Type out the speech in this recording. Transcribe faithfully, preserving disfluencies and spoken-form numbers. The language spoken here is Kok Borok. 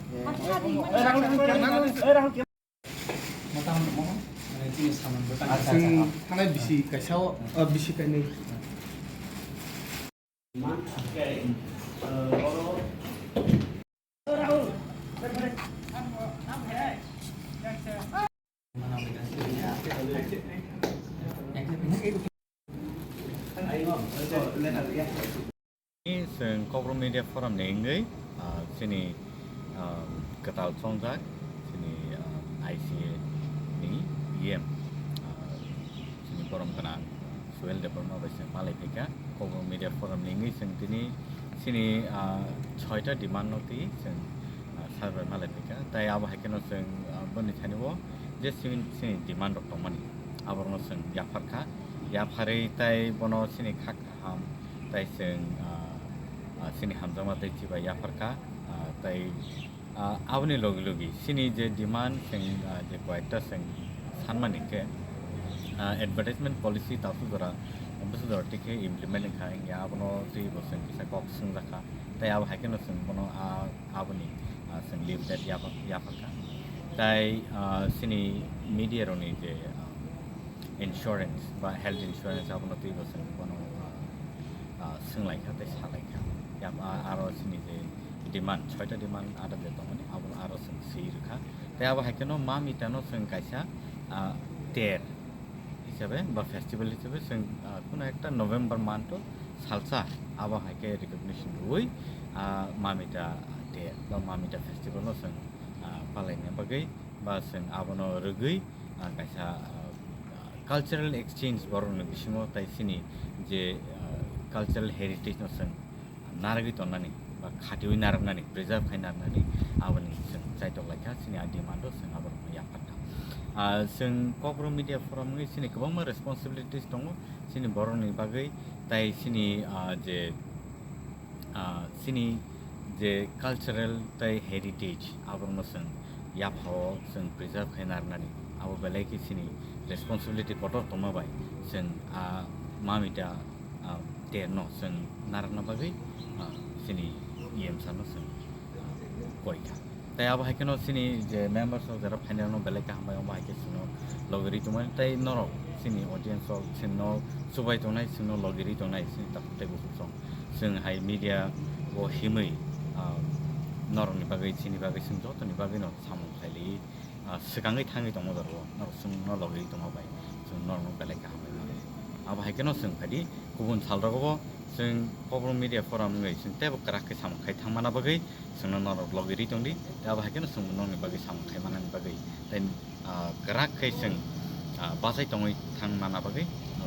Chwng thanai bisi kaisa o, o bisi kainwi. Chwng Kokborok Media Forum ni wngwi, ah, chini, ah, kwtal chongjak, chini, ah, I C A ni E M, ah, chini borom gwnang Suel Debbarma bai chwng malai phaikha Kokborok Media Forum ni wngwi chwng tini chini, ah, soita demand no twi chwng, ah, sir bai malai phaikha. Tai abo hai kheno chwng, ah, boni thani o je chini, chini demand rok tongmani aborokno chwng yapharkha. Yapharwi tai bono chini kha kaham tai chwng, ah, ah, chini hamjakma tei chibai yapharkha. Ah, tai, ah, aboni logi logi chini je demand chwng, ah, je koyekta chwng sanmani khe, ah, advertisement policy tasu jora, busu jora tikhe implement wngkha, wngya abono twi bo chwng kisa kok swngjakha. Tai abo hai kheno chwng bono, ah, aboni, ah, chwng leave that yapha-, yapharkha. Tai, ah, chini media rokni je, ah, insurance ba health insurance abono twi bo chwng bono, ah, ah, swnglaikha tei salaikha. Yap-, ah, aro chini je demand, soita demand ada je tongmani, abono aro chwng swi rwkha. Tei abo hai kheno Mamita no chwng kaisa, ah, ter hisabe ba festival hisabe chwng, ah, kuno ekta November month o salsa abo hai khe recognition rwui, ah, Mamita ter ba Mamita festival no chwng, ah, palaina bagwi ba chwng abono rwgwi, ah, kaisa, ah, cultural exchange borokni bisingo tai chini je, ah, cultural heritage no chwng narwgwi tonnani ba khatiui narwknani, preserve khai narwknani aboni chwng chaitok laikha, chini a demand o chwng aborokno yapharkha. Ah, chwng Kokborok Media Forum wngwi chini kwbangma responsibilities tongo chini borokni bagwi, tai chini, ah, je, ah, chini je cultural tai heritage aborokno chwng yaphao chwng preserve khai narwknani abo belai khe chini responsibility kotor tongma bai chwng a Mamita, ah, ter no chwng narwkna bagwi, ah, chini E M sir no chwng, ah, koi kha. Tai abo hai kheno chini je members rok jera phainai rokno belai kaham bai, omo hai khe chwngno logi rwi tongmani, tai norok chini audience rok chwngno chubai tongnai, chwngno logi rwi tongnai, chini takhuk tei bukhuk rok. Chwng hai media o himwi, ah, norokni bagwi, chini bagwi, chwng jotoni bagwino samung khlai li, ah, swkangwi thangwi tongma jorao, norok chwngno logi rwi tongma bai chwng norokno belai kaham bai mano. Abo hai kheno chwng phaidi kubun salrogo chwng Kokborok Media Forum wngwi chwng teibo kwrak khe samung khai thangmana bagwi chwngno norok logi rwi tongdi, tei abo hai kheno chwngbo nokni bagwi samung khai manani bagwi tei, ah, kwrak khe chwng, ah, bachai tongwi thang mana bagwi, ah,